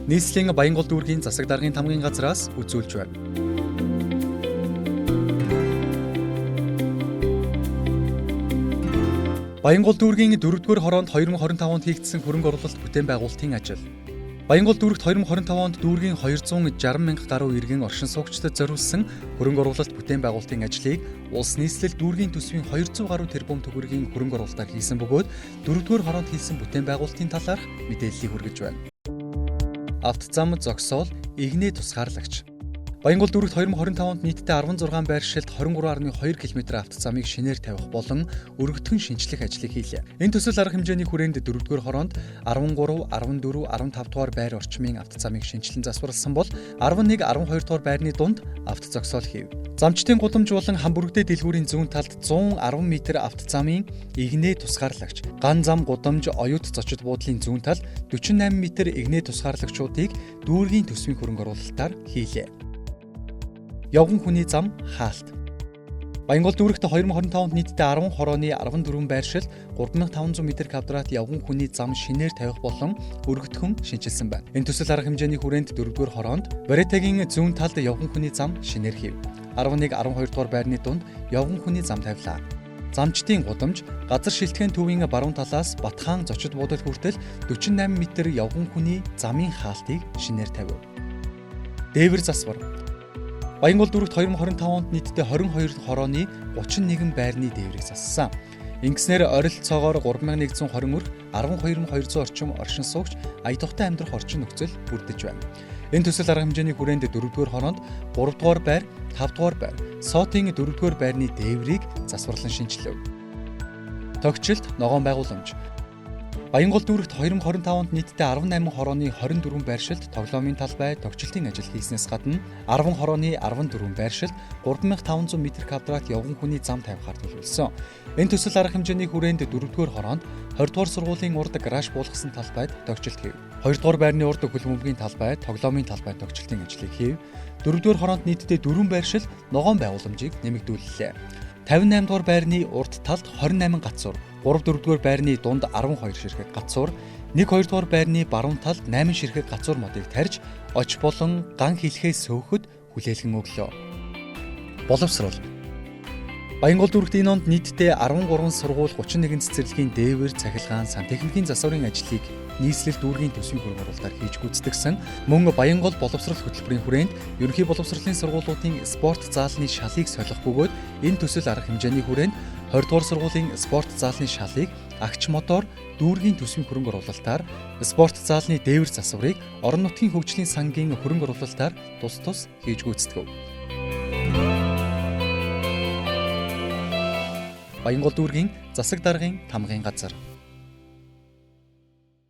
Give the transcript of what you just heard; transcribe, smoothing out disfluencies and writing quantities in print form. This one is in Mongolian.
Нийслэлийн Баянгол дүүргийн засаг даргын тамгын газраас үзүүлж байна. Баянгол дүүргийн 4-р хороонд 2025 онд хийгдсэн хөрөнгө оруулалт бүтээн байгуулалтын ажил. Баянгол дүүрэгт 2025 онд дүүргийн 260 мянга гаруй иргэн оршин суугчдад зориулсан хөрөнгө оруулалт бүтээн байгуулалтын ажлыг улс нийслэл дүүргийн төсвийн 200 гаруй тэрбум төгрөгийн хөрөнгө оруулалтаар хийсэн бөгөөд 4-р хороонд хийсэн бүтээн байгуулалтын талаарх мэдээллийг хүргэж байна. Автозам зогсоол игнэ тусгаарлагч. Баянгол дүүрэгт 2025 онд нийтдээ 16 байршилд 23.2 км автозамыг шинээр тавих болон өргөтгөн шинчлэх ажлыг хийлээ. Энэ төсөл арга хэмжээний хүрээнд 4-р хороонд 13, 14, 15 дугаар байр орчмын автозамыг шинчлэн засварласан бол 11, 12 дугаар байрны дунд автозогсоол хийв. Замчдын гудамж болон Хамбүргдээ дэлгүүрийн зүүн талд 110 м автозамын игнэ тусгаарлагч, Ган зам гудамж оюут зочид буудлын зүүн талд 48 м игнэ тусгаарлагчуудыг дүүргийн төсвийн хөрөнгө оруулалтаар хийлээ. Явган хүний зам хаалт. Баянгол дүүрэгт 2025 онд нийтдээ 10 хорооны 14 байршил 3500 м квадрат явган хүний зам шинээр тавих болон өргөтгөн шинчилсэн байна. Энэ төсөл арга хэмжээний хүрээнд 4-р хороонд Баритагийн зүүн талд явган хүний зам шинээр хийв. 11 12 дугаар байрны дунд явган хүний зам тавилаа. Замчдын гудамж газар шилтгэн төвийн баруун талаас Батхаан зочид буудал хүртэл 48 м явган хүний замын хаалтыг шинээр тавив. Дээвэр засвар. Баянгол дүүрэгт 2025 онд нийтдээ 22 хорооны 31 байрны дээврийг зассан. Ингэснээр ойролцоогоор 3120 өрх 12200 орчим оршин суугч ая тухтай амьдрах орчин нөхцөл бүрдэж байна. Энэ төсөл арга хэмжээний хүрээнд 4-р хороонд 3-р байр, 5-р байр, Сотын 4-р байрны дээврийг засварлан шинчлэв. Тогтчлт ногоон байгууламж. Баянгол дүүрэгт 2025 онд нийтдээ 18 хорооны 24 байршилд тоглоомын талбай тогтчлтын ажил хийснээс гадна 10 хорооны 14 байршилд 3500 м квадрат явган хүний зам тавихаар төлөвлөсөн. Энэ төсөл арга хэмжээний хүрээнд 4-р хороонд 20 дугаар сургуулийн урд гараж буулгасан талбайд тогтчлт хийв. 2 дугаар байрны урд хөлбөмбөгийн талбай, тоглоомын талбай тогтчлтын ажлыг хийв. 4-р хороонд нийтдээ 4 байршил ногоон байгууламжийг нэмэгдүүллээ. 58 дугаар байрны урд талд 28 гацуур, 3 4-р байрны дунд 12 ширхэг гацуур, 1 2 дугаар байрны баруун талд 8 ширхэг гацуур модыг тарьж, оч болон ган хилхээ сөөхөд хүлээлгэн өглөө. Боловсрол. Баянгол дүүрэгт энэ онд нийтдээ 13 сургууль 31 цэцэрлэгийн дээвэр цахилгаан сантехникийн засварын ажлыг нийслэл дүүргийн төсвийн хөрөнгө оруулалтаар хийж гүйцэтгэсэн. Мөн Баянгол боловсрол хөтөлбөрийн хүрээнд ерөнхий боловсролын сургуулиудын спорт заалны шалыг солих бөгөөд энэ төсөл арга хэмжээний хүрээнд 20 дугаар сургуулийн спорт заалны шалыг агч модоор дүүргийн төсвийн хөрөнгө оруулалтаар спорт заалны дээвэр засварыг орон нутгийн хөгжлийн сангийн хөрөнгө оруулалтаар тус тус хийж гүйцэтгэв. Баянгол дүүргийн засаг даргын тамгын газар.